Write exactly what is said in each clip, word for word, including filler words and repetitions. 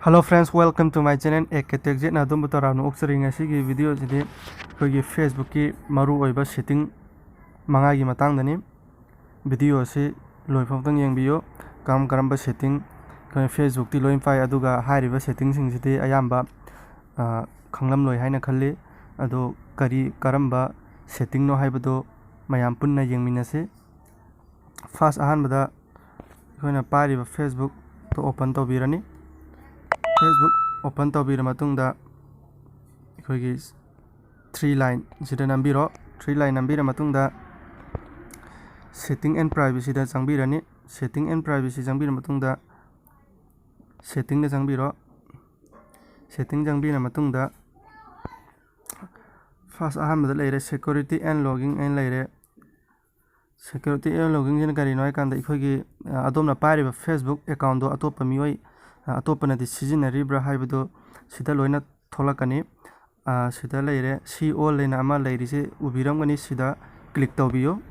Hello friends, welcome to my channel, A K Tech Zedꯅ ꯑꯗꯣꯝꯕꯨ ꯇꯔꯥꯝꯅ ꯑꯣꯛꯆꯔꯤ꯫ ꯉꯁꯤꯒꯤ video ꯑꯁꯤꯗꯤ ꯑꯩꯈꯣꯏꯒꯤ Facebook ꯀꯤ ꯃꯔꯨꯑꯣꯏꯕ setting ꯃꯉꯥꯒꯤ ꯃꯇꯥꯡꯗꯅꯤ꯫ Video ꯑꯁꯤ ꯂꯣꯏꯐꯥꯎꯗꯪ ꯌꯦꯡꯕꯤꯌꯨ꯫ ꯀꯔꯝ ꯀꯔꯝꯕ setting, ꯑꯩꯈꯣꯏ Facebook ꯇꯤ ꯂꯣꯏ ꯄꯥꯏ, ꯑꯗꯨꯒ ꯍꯥꯏꯔꯤꯕ setting ꯁꯤꯡꯁꯤꯗꯤ ꯑꯌꯥꯝꯕ, ꯑ, ꯈꯪꯂꯝꯂꯣꯏ ꯍꯥꯏꯅ ꯈꯜꯂꯤ꯫ ꯑꯗꯣ ꯀꯔꯤ, ꯀꯔꯝꯕ setting ꯅꯣ ꯍꯥꯏꯕꯗꯨ ꯃꯌꯥꯝ ꯄꯨꯟꯅ ꯌꯦꯡꯃꯤꯟꯅꯁꯤ꯫ First, ꯑꯍꯥꯟꯕꯗ ꯑꯩꯈꯣꯏꯅ ꯄꯥꯏꯔꯤꯕ Facebook ꯇꯣ open ꯇꯧꯕꯤꯔꯅꯤ꯫ Facebook open ꯇꯧꯕꯤꯔ ꯃꯇꯨꯡꯗ ꯑꯩꯈꯣꯏꯒꯤ three line ꯁꯤꯗ ꯅꯝꯕꯤꯔꯣ꯫ Three line ꯅꯝꯕꯤꯔ ꯃꯇꯨꯡꯗ setting and privacy the ꯆꯪꯕꯤꯔꯅꯤ꯫ Setting and privacy ꯆꯪꯕꯤꯔ ꯃꯇꯨꯡꯗ setting ꯗ ꯆꯪꯕꯤꯔꯣ꯫ Setting ꯆꯪꯕꯤꯔ ꯃꯇꯨꯡꯗ first ꯑꯍꯥꯟꯕꯗ ꯂꯩꯔꯦ, security and logging ꯍꯥꯏꯅ ꯂꯩꯔꯦ꯫ Security and logging ꯁꯤꯅ ꯀꯔꯤꯅꯣ ꯍꯥꯏ ꯀꯥꯟꯗ, ꯑꯩꯈꯣꯏꯒꯤ, ꯑ, ꯑꯗꯣꯝꯅ ꯄꯥꯏꯔꯤꯕ Facebook account ꯗꯣ ꯑꯇꯣꯞꯄ ꯃꯤꯑꯣꯏ, ꯑ, ꯑꯇꯣꯞꯄꯅꯗꯤ ꯁꯤꯖꯤꯟꯅꯔꯤꯕ꯭ꯔꯥ ꯍꯥꯏꯕꯗꯨ ꯁꯤꯗ ꯂꯣꯏꯅ ꯊꯣꯛꯂꯛꯀꯅꯤ꯫ ꯑ, ꯁꯤꯗ ꯂꯩꯔꯦ, see all ꯍꯥꯏꯅ ꯑꯃ ꯂꯩꯔꯤꯁꯦ ꯎꯕꯤꯔꯝꯒꯅꯤ, ꯁꯤꯗ click ꯇꯧꯕꯤꯌꯨ꯫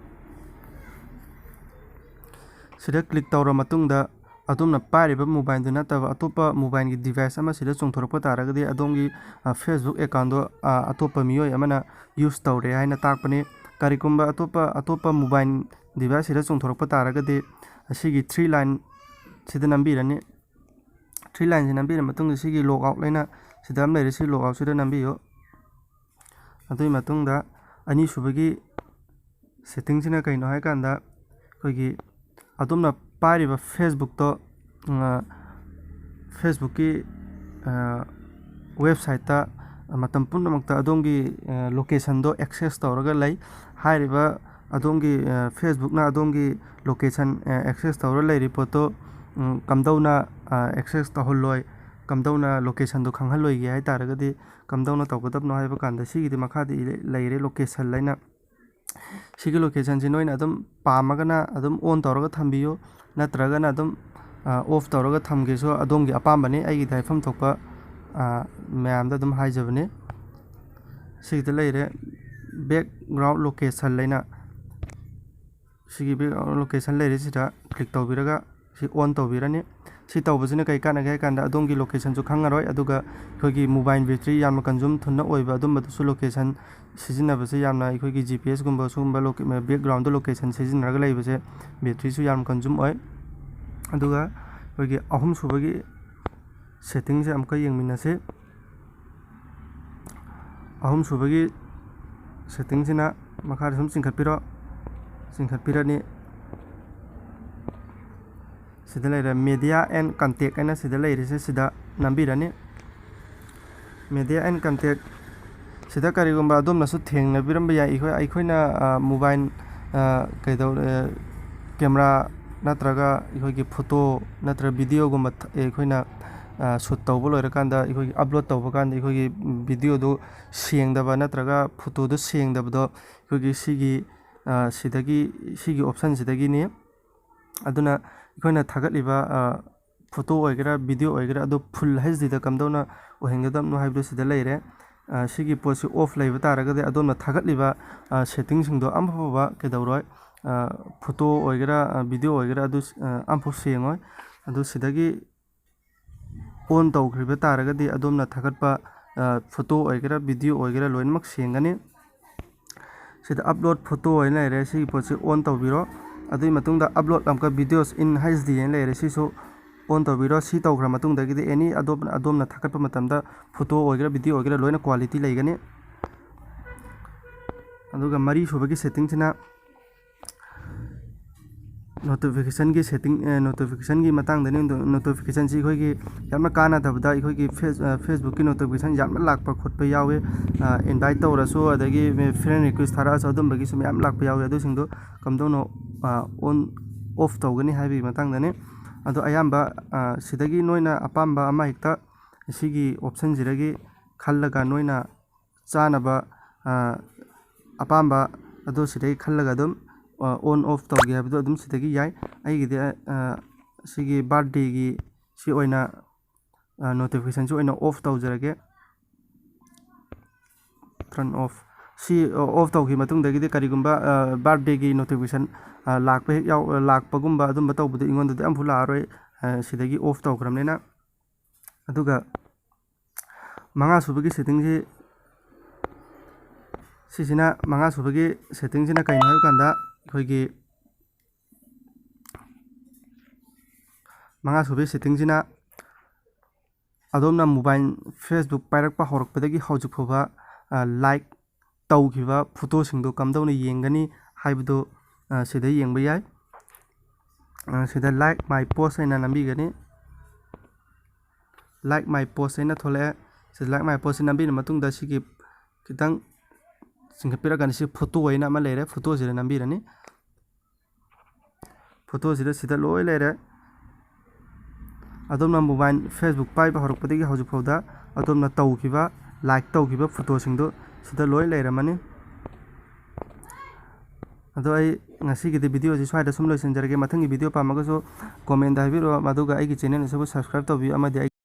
ꯁꯤꯗ click ꯇꯧꯔ ꯃꯇꯨꯡꯗ, ꯑꯗꯣꯝꯅ ꯄꯥꯏꯔꯤꯕ mobile ꯗꯨ ꯅꯠꯇꯕ ꯑꯇꯣꯞꯄ mobile ꯒꯤ device ꯑꯃ ꯁꯤꯗ ꯆꯣꯡꯊꯣꯔꯛꯄ ꯇꯥꯔꯒꯗꯤ, ꯑꯗꯣꯝꯒꯤ, ꯑ, Facebook account ꯗꯣ, ꯑ, ꯑꯇꯣꯞꯄ ꯃꯤꯑꯣꯏ ꯑꯃꯅ use ꯇꯧꯔꯦ ꯍꯥꯏꯅ ꯇꯥꯛꯄꯅꯤ꯫ ꯀꯔꯤꯒꯨꯝꯕ ꯑꯇꯣꯞꯄ, ꯑꯇꯣꯞꯄ mobile device ꯁꯤꯗ ꯆꯣꯡꯊꯣꯔꯛꯄ ꯇꯥꯔꯒꯗꯤ, ꯑꯁꯤꯒꯤ three line ꯁꯤꯗ ꯅꯝꯕꯤꯔꯅꯤ꯫ Three line ꯁꯤ ꯅꯝꯕꯤꯔ ꯃꯇꯨꯡꯗ, ꯁꯤꯒꯤ log out ꯍꯥꯏꯅ ꯁꯤꯗ ꯑꯃ ꯂꯩꯔꯦ, ꯁꯤ log out ꯁꯤꯗ ꯅꯝꯕꯤꯌꯨ꯫ ꯑꯗꯨꯒꯤ ꯃꯇꯨꯡꯗ ꯑꯅꯤꯁꯨꯕꯒꯤ setting ꯁꯤꯅ ꯀꯩꯅꯣ ꯍꯥꯏ ꯀꯥꯟꯗ, ꯑꯩꯈꯣꯏꯒꯤ ꯑꯗꯣꯝꯅ ꯄꯥꯏꯔꯤꯕ Facebook ꯇꯣ, ꯑ, Facebook ꯀꯤ, ꯑ, website ꯇ ꯃꯇꯝ ꯄꯨꯝꯅꯃꯛꯇ ꯑꯗꯣꯝꯒꯤ, ꯑ, location ꯗꯣ access ꯇꯧꯔꯒ ꯂꯩ꯫ ꯍꯥꯏꯔꯤꯕ ꯑꯗꯣꯝꯒꯤ, ꯑ, Facebook ꯅ ꯑꯗꯣꯝꯒꯤ location, ꯑ, access ꯇꯧꯔ ꯂꯩꯔꯤ ꯄꯣꯠꯇꯣ, ꯎꯝ, ꯀꯝꯗꯧꯅ, ꯑ, access ꯇꯧꯍꯜꯂꯣꯏ, ꯀꯝꯗꯧꯅ location ꯗꯣ ꯈꯪꯍꯜꯂꯣꯏꯒꯦ ꯍꯥꯏ ꯇꯥꯔꯒꯗꯤ, ꯀꯝꯗꯧꯅ ꯇꯧꯒꯗꯕꯅꯣ ꯍꯥꯏꯕ ꯀꯥꯟꯗ, ꯁꯤꯒꯤꯗꯤ ꯃꯈꯥꯗ ꯏꯔꯦ-, ꯂꯩꯔꯦ location ꯍꯥꯏꯅ꯫ ꯁꯤꯒꯤ location ꯁꯤ ꯅꯣꯏꯅ ꯑꯗꯨꯝ ꯄꯥꯝꯃꯒꯅ ꯑꯗꯨꯝ on ꯇꯧꯔꯒ ꯊꯝꯕꯤꯌꯨ, ꯅꯠꯇ꯭ꯔꯒꯅ ꯑꯗꯨꯝ, ꯑ, off ꯇꯧꯔꯒ ꯊꯝꯒꯦꯁꯨ ꯑꯗꯣꯝꯒꯤ ꯑꯄꯥꯝꯕꯅꯤ꯫ ꯑꯩꯒꯤꯗꯤ ꯍꯥꯏꯐꯝ ꯊꯣꯛꯄ, ꯑ, ꯃꯌꯥꯝꯗ ꯑꯗꯨꯝ ꯍꯥꯏꯖꯕꯅꯤ꯫ ꯁꯤꯒꯤꯗ ꯂꯩꯔꯦ background location ꯍꯥꯏꯅ꯫ ꯁꯤꯒꯤ background location ꯂꯩꯔꯤꯁꯤꯗ click ꯇꯧꯕꯤꯔꯒ ꯁꯤ on ꯇꯧꯕꯤꯔꯅꯤ꯫ ꯁꯤ ꯇꯧꯕꯁꯤꯅ ꯀꯩ ꯀꯥꯟꯅꯒꯦ ꯍꯥꯏ ꯀꯥꯟꯗ, ꯑꯗꯣꯝꯒꯤ locationꯁꯨ ꯈꯪꯉꯔꯣꯏ, ꯑꯗꯨꯒ ꯑꯩꯈꯣꯏꯒꯤ mobile battery ꯌꯥꯝꯅ consume ꯊꯨꯅ ꯑꯣꯏꯕ ꯑꯗꯨꯝꯕꯗꯁꯨ location ꯁꯤꯖꯤꯟꯅꯕꯁꯦ ꯌꯥꯝꯅ, ꯑꯩꯈꯣꯏꯒꯤ GPSꯀꯨꯝꯕ ꯁꯤꯒꯨꯝꯕ loca-, backgroundꯗ location ꯁꯤꯖꯤꯟꯅꯔꯒ ꯂꯩꯕꯁꯦ batteryꯁꯨ ꯌꯥꯝ consume ꯑꯣꯏ꯫ ꯑꯗꯨꯒ ꯑꯩꯈꯣꯏꯒꯤ ꯑꯍꯨꯝꯁꯨꯕꯒꯤ settingꯁꯦ ꯑꯃꯨꯛꯀ ꯌꯦꯡꯃꯤꯟꯅꯁꯤ꯫ ꯑꯍꯨꯝꯁꯨꯕꯒꯤ settingꯁꯤꯅ ꯃꯈꯥꯗ ꯁꯨꯝ ꯆꯤꯡꯈꯠꯄꯤꯔꯣ, ꯆꯤꯡꯈꯠꯄꯤꯔꯅꯤ꯫ ꯁꯤꯗ ꯂꯩꯔꯦ, media and contact ꯍꯥꯏꯅ ꯁꯤꯗ ꯂꯩꯔꯤꯁꯦ, ꯁꯤꯗ ꯅꯝꯕꯤꯔꯅꯤ꯫ Media and contact ꯁꯤꯗ ꯀꯔꯤꯒꯨꯝꯕ ꯑꯗꯣꯝꯅꯁꯨ ꯊꯦꯡꯅꯕꯤꯔꯝꯕ ꯌꯥꯏ꯫ ꯑꯩꯈꯣꯏ, ꯑꯩꯈꯣꯏꯅ, ꯑ, mobile, ꯑ, ꯀꯩꯗꯧ-, ꯑ, camera ꯅꯠꯇ꯭ꯔꯒ ꯑꯩꯈꯣꯏꯒꯤ photo ꯅꯠꯇ꯭ꯔꯒ videoꯒꯨꯝꯕ ꯊ-, ꯑꯩꯈꯣꯏꯅ, ꯑ, shoot ꯇꯧꯕ ꯂꯣꯏꯔꯀꯥꯟꯗ, ꯑꯩꯈꯣꯏꯒꯤ upload ꯇꯧꯕ ꯀꯥꯟꯗ ꯑꯩꯈꯣꯏꯒꯤ videoꯗꯨ ꯁꯦꯡꯗꯕ ꯅꯠꯇ꯭ꯔꯒ photoꯗꯨ ꯁꯦꯡꯗꯕꯗꯣ ꯑꯩꯈꯣꯏꯒꯤ ꯁꯤꯒꯤ, ꯑ, ꯁꯤꯗꯒꯤ, ꯁꯤꯒꯤ optionꯁꯤꯗꯒꯤꯅꯤ꯫ ꯑꯗꯨꯅ ꯑꯩꯈꯣꯏꯅ ꯊꯥꯒꯠꯂꯤꯕ, ꯑ, photo ꯑꯣꯏꯒꯦꯔꯥ, video ꯑꯣꯏꯒꯦꯔꯥ, ꯑꯗꯨ full HDꯗ ꯀꯝꯗꯧꯅ ꯑꯣꯏꯍꯟꯒꯗꯕꯅꯣ ꯍꯥꯏꯕꯗꯨ ꯁꯤꯗ ꯂꯩꯔꯦ꯫ ꯑ, ꯁꯤꯒꯤ ꯄꯣꯠꯁꯤ off ꯂꯩꯕ ꯇꯥꯔꯒꯗꯤ ꯑꯗꯣꯝꯅ ꯊꯥꯒꯠꯂꯤꯕ, ꯑ, settingꯁꯤꯡꯗꯣ ꯑꯃꯐꯥꯎꯕ ꯀꯩꯗꯧꯔꯣꯏ꯫ ꯑ, photo ꯑꯣꯏꯒꯦꯔꯥ, ꯑ, video ꯑꯣꯏꯒꯦꯔꯥ, ꯑꯗꯨ, ꯑ, ꯑꯃꯐꯥꯎ ꯁꯦꯡꯉꯣꯏ꯫ ꯑꯗꯨ ꯁꯤꯗꯒꯤ on ꯇꯧꯈ꯭ꯔꯤꯕ ꯇꯥꯔꯒꯗꯤ ꯑꯗꯣꯝꯅ ꯊꯥꯒꯠꯄ, ꯑ, photo ꯑꯣꯏꯒꯦꯔꯥ, video ꯑꯣꯏꯒꯦꯔꯥ, ꯂꯣꯏꯅꯃꯛ ꯁꯦꯡꯒꯅꯤ꯫ ꯁꯤꯗ upload photo ꯍꯥꯏꯅ ꯂꯩꯔꯦ, ꯁꯤꯒꯤ ꯄꯣꯠꯁꯤ on ꯇꯧꯕꯤꯔꯣ꯫ ꯑꯗꯨꯒꯤ ꯃꯇꯨꯡꯗ upload ꯑꯃꯨꯛꯀ videos in HD ꯍꯥꯏꯅ ꯂꯩꯔꯦ, ꯁꯤꯁꯨ on ꯇꯧꯕꯤꯔꯣ꯫ ꯁꯤ ꯇꯧꯈ꯭ꯔ ꯃꯇꯨꯡꯗꯒꯤꯗꯤ any ꯑꯗꯣꯝ-, ꯑꯗꯣꯝꯅ ꯊꯥꯒꯠꯄ ꯃꯇꯝꯗ photo ꯑꯣꯏꯒꯦꯔꯥ, video ꯑꯣꯏꯒꯦꯔꯥ, ꯂꯣꯏꯅ quality ꯂꯩꯒꯅꯤ꯫ ꯑꯗꯨꯒ ꯃꯔꯤꯁꯨꯕꯒꯤ settingꯁꯤꯅ notificationꯒꯤ setting, ꯑꯦ, notificationꯒꯤ ꯃꯇꯥꯡꯗꯅꯤ꯫ Notificationꯁꯤ ꯑꯩꯈꯣꯏꯒꯤ ꯌꯥꯝꯅ ꯀꯥꯟꯅꯗꯕꯗ ꯑꯩꯈꯣꯏꯒꯤ Face-, ꯑ, Facebookꯀꯤ notification ꯌꯥꯝꯅ ꯂꯥꯛꯄ ꯈꯣꯠꯄ ꯌꯥꯎꯋꯤ꯫ ꯑ, invite ꯇꯧꯔꯁꯨ, ꯑꯗꯒꯤ friend request ꯊꯥꯔꯛꯑꯁꯨ, ꯑꯗꯨꯝꯕꯒꯤꯁꯨ ꯃꯌꯥꯝ ꯂꯥꯛꯄ ꯌꯥꯎꯋꯤ꯫ ꯑꯗꯨꯁꯤꯡꯗꯣ ꯀꯝꯗꯧꯅ, ꯑ, on, off ꯇꯧꯒꯅꯤ ꯍꯥꯏꯕꯒꯤ ꯃꯇꯥꯡꯗꯅꯤ꯫ ꯑꯗꯣ ꯑꯌꯥꯝꯕ, ꯑ, ꯁꯤꯗꯒꯤ ꯅꯣꯏꯅ ꯑꯄꯥꯝꯕ ꯑꯃ ꯍꯦꯛꯇ ꯁꯤꯒꯤ optionꯁꯤꯗꯒꯤ ꯈꯜꯂꯒ ꯅꯣꯏꯅ ꯆꯥꯅꯕ, ꯑ, ꯑꯄꯥꯝꯕ ꯑꯗꯨ ꯁꯤꯗꯩ ꯈꯜꯂꯒ ꯑꯗꯨꯝ, ꯑ, on off ꯇꯧꯒꯦ ꯍꯥꯏꯕꯗꯣ ꯑꯗꯨꯝ ꯁꯤꯗꯒꯤ ꯌꯥꯏ꯫ ꯑꯩꯒꯤꯗꯤ, ꯑ, ꯁꯤꯒꯤ birthdayꯒꯤ ꯁꯤ ꯑꯣꯏꯅ, ꯑ, notificationꯁꯤ ꯑꯣꯏꯅ off ꯇꯧꯖꯔꯒꯦ꯫ Turn off꯫ ꯁꯤ, ꯑ, off ꯇꯧꯈꯤꯕ ꯃꯇꯨꯡꯗꯒꯤꯗꯤ ꯀꯔꯤꯒꯨꯝꯕ, ꯑ, birthdayꯒꯤ notification, ꯑ, ꯂꯥꯛꯄ ꯍꯦꯛ ꯌꯥꯎ-, ꯂꯥꯛꯄꯒꯨꯝꯕ ꯑꯗꯨꯝꯕ ꯇꯧꯕꯗꯣ ꯑꯩꯉꯣꯟꯗꯗꯤ ꯑꯃꯐꯥꯎ ꯂꯥꯛꯑꯔꯣꯏ꯫ ꯑ, ꯁꯤꯗꯒꯤ off ꯇꯧꯈ꯭ꯔꯕꯅꯤꯅ꯫ ꯑꯗꯨꯒ ꯃꯉꯥ ꯁꯨꯕꯒꯤ settingꯁꯤ, ꯁꯤꯁꯤꯅ ꯃꯉꯥ ꯁꯨꯕꯒꯤ settingꯁꯤꯅ ꯀꯩꯅꯣ ꯍꯥꯏꯕ ꯀꯥꯟꯗ, ꯑꯩꯈꯣꯏꯒꯤ ꯃꯉꯥ ꯁꯨꯕꯒꯤ settingꯁꯤꯅ ꯑꯗꯣꯝꯅ mobile, Facebook ꯄꯥꯏꯔꯛꯄ ꯍꯧꯔꯛꯄꯗꯒꯤ ꯍꯧꯖꯤꯛ ꯐꯥꯎꯕ, ꯑ, like ꯇꯧꯈꯤꯕ photoꯁꯤꯡꯗꯣ ꯀꯝꯗꯧꯅ ꯌꯦꯡꯒꯅꯤ ꯍꯥꯏꯕꯗꯨ, ꯑ, ꯁꯤꯗ ꯌꯦꯡꯕ ꯌꯥꯏ꯫ ꯑ, ꯁꯤꯗ Like My Post ꯍꯥꯏꯅ ꯅꯝꯕꯤꯒꯅꯤ꯫ Like My Post ꯍꯥꯏꯅ ꯊꯣꯛꯂꯛꯑꯦ꯫ ꯁꯤꯗ Like My Post ꯅꯝꯕꯤꯔ ꯃꯇꯨꯡꯗ ꯁꯤꯒꯤ ꯈꯤꯇꯪ ꯆꯤꯡꯈꯠꯄꯤꯔꯀꯥꯟꯗ ꯁꯤ photo ꯍꯥꯏꯅ ꯑꯃ ꯂꯩꯔꯦ, photoꯁꯤꯗ ꯅꯝꯕꯤꯔꯅꯤ꯫ Photoꯁꯤꯗ, ꯁꯤꯗ ꯂꯣꯏ ꯂꯩꯔꯦ꯫ ꯑꯗꯣꯝꯅ mobile, Facebook ꯄꯥꯏꯕ ꯍꯧꯔꯛꯄꯗꯒꯤ ꯍꯧꯖꯤꯛ ꯐꯥꯎꯗ ꯑꯗꯣꯝꯅ ꯇꯧꯈꯤꯕ, like ꯇꯧꯈꯤꯕ photoꯁꯤꯡꯗꯣ ꯁꯤꯗ ꯂꯣꯏ ꯂꯩꯔꯝꯃꯅꯤ꯫ ꯑꯗꯣ ꯑꯩ ꯉꯁꯤꯒꯤꯗꯤ videoꯁꯤ ꯁ꯭ꯋꯥꯏꯗ ꯁꯨꯝ ꯂꯣꯏꯁꯤꯟꯖꯔꯒꯦ꯫ ꯃꯊꯪꯒꯤ video ꯄꯥꯝꯃꯒꯁꯨ commentꯇ ꯍꯥꯏꯕꯤꯔꯛꯑꯣ, ꯑꯗꯨꯒ ꯑꯩꯒꯤ channel ꯑꯁꯤꯕꯨ subscribe ꯇꯧꯕꯤꯌꯨ, ꯑꯃꯗꯤ ꯑꯩ